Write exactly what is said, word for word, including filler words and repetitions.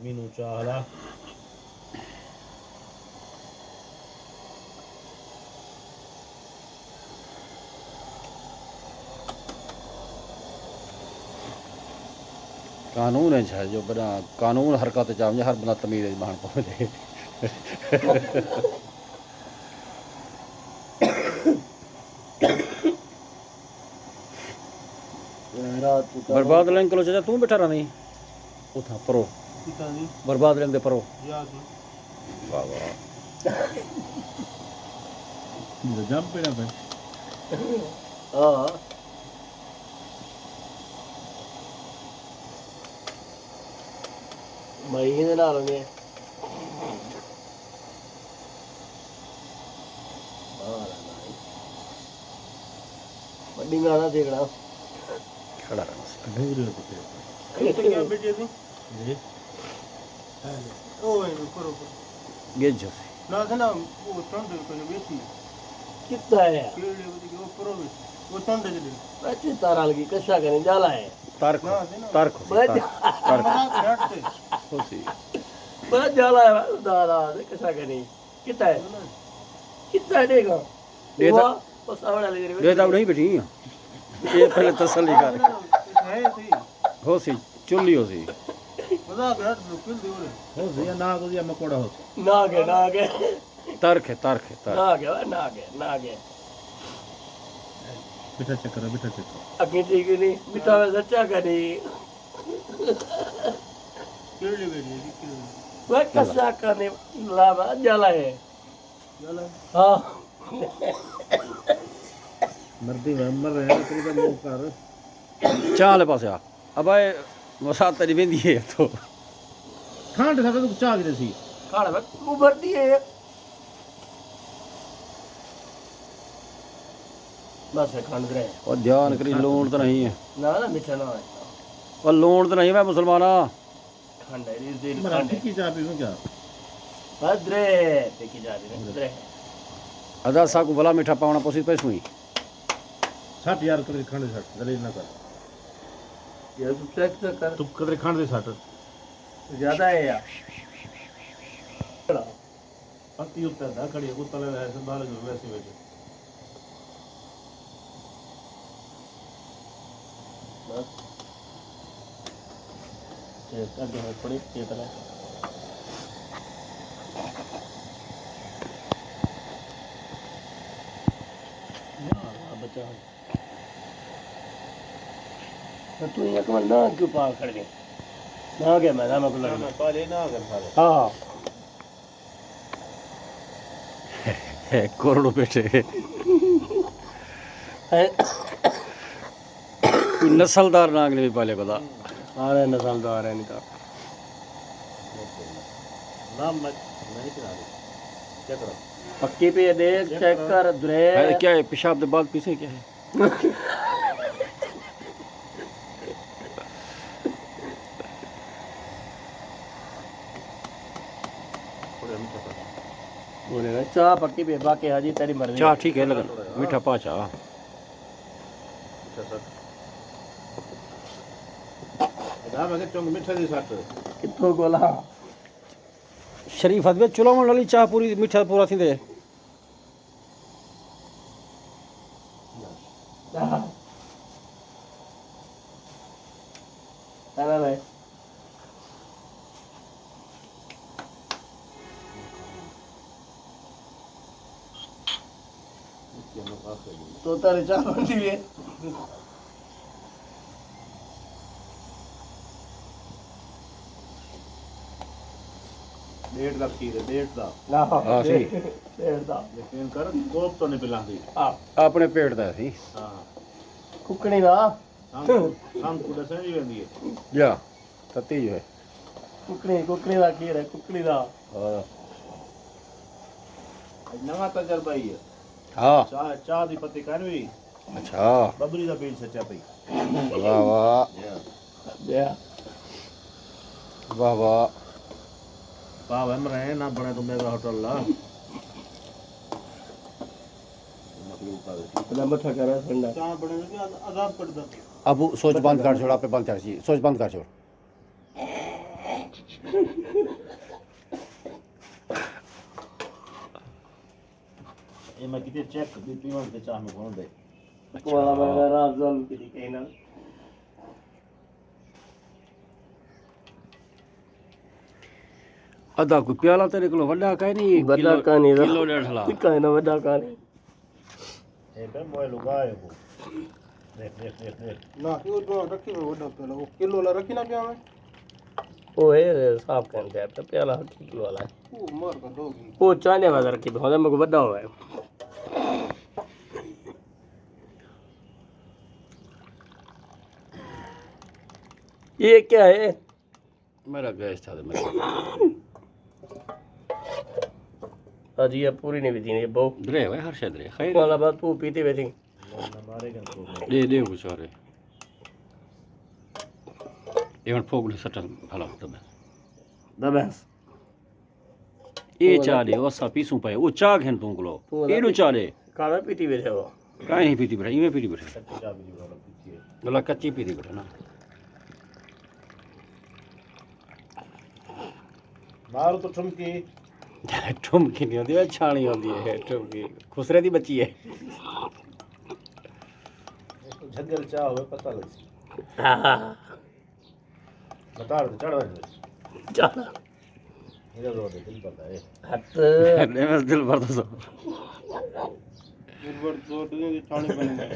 مینوں چاہ ہلا۔ قانون ہے جو بنا قانون حرکت چ آوے، ہر بندہ تمیز وچ بہن پوندے۔ برباد لنگ کلو چاچا توں بیٹھا رہندیں؟ اتھاں پرو۔ کتھاں دی؟ برباد لنگ دے پرو۔ یاد نہیں۔ واہ واہ۔ جم پینا پہ۔ ہاں۔ میں ہی نال نے۔ وڈی گانا دیکھنا۔ کھڑا رہنا سی۔ کتنے کیا بیٹے تھی؟ جی۔ او اے کرو کرو۔ گج سی۔ نہ تھا نا، وہ چنڈ کنے بیٹھی۔ کتا ہے؟ کیڑے وہ دیکھو، وہ پرو بیٹھی۔ وہ چنڈ جڑے۔ اچھی تارا لگی کشا کریں جالا ہے۔ ترک نہ، نہ۔ ترک سی، بس۔ ترک۔ ترک۔ مراد رٹ تے۔ ہو سی۔ بس جالا ہے، دارا کشا کریں۔ کتا ہے؟ کتا ہے دیکھا؟ ڈیتا۔ وہ، وہ سامنے لگی رہی۔ ڈیتا نہیں بیٹھی ہیں۔ یہ پہلے تسلی کر۔ ہے سی۔ ہو سی، چلی ہو سی۔ مزاق رٹ لو، کل دی اڑے۔ ہو سی، نہ کو یا مکوڑا ہو سی۔ نہ گئے، نہ گئے۔ ترک ہے، ترک ہے، ترک۔ نہ گئے، نہ گئے، نہ گئے۔ بیٹھا چکر ہے، بیٹھا چکر۔ اگے ٹھیک نہیں، مٹھا میں سچا کا نہیں۔ کیڑے بیٹھے جی، کیڑے؟ وہ کسا کا نہیں، لا با، جالا ہے۔ چلو۔ ہاں۔ مردی میں مر رہے ہیں، تیری کا منہ کر۔ چاہ والے پاسے آ۔ ابا، اے مسات تیری ویندی ہے تو۔ کھانڈ سا تو چاہ کیتے سی۔ کھانا میں ابھر دیے۔ بس ہے کھنڈ رہے۔ او دھیان کری، لوݨ تو نہیں ہے۔ نہ، نہ، مٹھا نہ ہے۔ او لوݨ تو نہیں، میں مسلماناں۔ کھنڈ ہے، اس دن مرا کھنڈ ہے۔ ٹکی چاہ پیوں کیا؟ بس درے، ٹکی چاہ پی، درے۔ ادا سا کو بلا میٹھا پاونا پوسی پیسوں ہی۔ سٹ یار، کدے کھانڈ سٹ، دلیل نہ کر۔ یار، تو چیک تو کر۔ تو کدے کھانڈ دے سٹ۔ زیادہ ہے یار۔ پتی اتر دا کھڑی، اتر لے، ایسے بال جو ویسے بیٹھے۔ بس۔ چیک کر دو، تھوڑی چیک کر۔ واہ، واہ، بچا۔ تو یہ کمل نہ کیوں پا کھڑ گئے؟ نہ گیا میں، نہ میں کو لڑنا۔ پالے نہ اگر سارے۔ ہاں۔ کوروڑو بیٹھے۔ کوئی نسلدار نانگ نہیں پالے پتا۔ سارے نسلدار ہیں نہیں تو۔ نہ مت نہیں کرا دے۔ چیک کرو۔ پکی پہ دیکھ، چیک کر، درے۔ ہے کیا ہے؟ پیشاب دے بعد پیسے کیا ہے؟ تھوڑا میٹھا پا۔ بولے نا، چاہ پکی پہ، باقی حاجی تیری مرضی۔ چاہ ٹھیک ہے، لیکن میٹھا پا چاہ۔ میٹھا سک۔ ادا میں کہ چنگ میٹھا دی سٹ۔ کتھوں گولا؟ شریف ادبے چلاون والی چاہ پوری میٹھا پورا تھیندے۔ ہاں۔ ہے نا بھائی؟ تو تیرے چاہ بنتی ہے۔ ڈیڑھ دا کھیر ہے، ڈیڑھ دا۔ ہاں، صحیح۔ ڈیڑھ دا۔ یقین کر، کوپ تو نہیں پلاندی۔ ہاں۔ اپنے پیٹ دا سی۔ ہاں۔ ککڑی دا۔ سانگ کو، سانگ کو ڈسے نہیں ویندی ہے۔ یا، تتی جو ہے۔ ککڑی، ککڑی دا کھیر ہے، ککڑی دا۔ ہاں۔ نواں تجربہ ہی ہے۔ ہاں۔ چاہ، چاہ دی پتی کر وی۔ اچھا۔ ببری دا بیج سچا پئی۔ واہ واہ۔ جی ہاں۔ جیا۔ واہ واہ۔ پاو ہے مرے نہ بنے تو میگا ہوٹل لا۔ مخلوق کا۔ اپنا مٹھا کرا ٹھنڈا۔ چاہ بنے تو کیا عذاب کٹ دا۔ ابو سوچ بند کر چھوڑ، آپ پہ بند کر سی، سوچ بند کر چھوڑ۔ اے میں کیتے چیک، بی پیوݨ تے چاہ میں کون دے۔ والا میں رازن کیتی کہیں نال۔ ادا کوئی پیالہ تیرے کولوں وݙا کائے نہیں؟ وݙا کائے نہیں، کلو ݙیڑھ لا۔ کائے نہ وݙا کائے نہیں۔ اے پہ موئے لگا ہے کو۔ دیکھ، دیکھ، دیکھ، دیکھ۔ نہ، او جو رکھی میں وݙا پیالہ، او کلو لا رکھی نہ پیا میں۔ او ہے صاحب کہندے پہ پیالہ کلو والا ہے۔ او مار کا دو گی۔ او چانے والا رکھی، ہوندا میں کو وݙا ہوئے۔ یہ کیا ہے؟ میرا گیس تھا تو میں اڄ یہ پوری نہیں ویتی، یہ بہو۔ درے ہوئے، ہر شے درے۔ خیر۔ والا بات تو پیتی ویتی۔ دے، دے وہ سارے۔ یہ ہن پھوک نے سٹن بھلا دبے۔ دبے۔ اے چا ݙے، او اساں پیسوں پئے، او چا گھن توں کولو۔ توں اے نو چا ݙے۔ کالا پیتی بیٹھے ہو۔ کائیں نہیں پیتی بیٹھا، ایویں پیتی بیٹھا۔ اللہ کچی پیتی بیٹھا نا۔ مارو تو ٹھمکی۔ ٹھمکی نہیں ہوندی، اے چھاݨی ہوندی ہے، ٹھمکی۔ خسرے دی بچی ہے۔ جھنجل چا ہوئے، پتہ لگ سی۔ ہاں۔ مطار تے چڑھ ونڄ۔ چل۔ میرا زور دے دل بھردا ہے۔ ہت۔ نہیں، بس دل بھردا سو۔ دل بھر زور دے، ٹھاݨے پیندے۔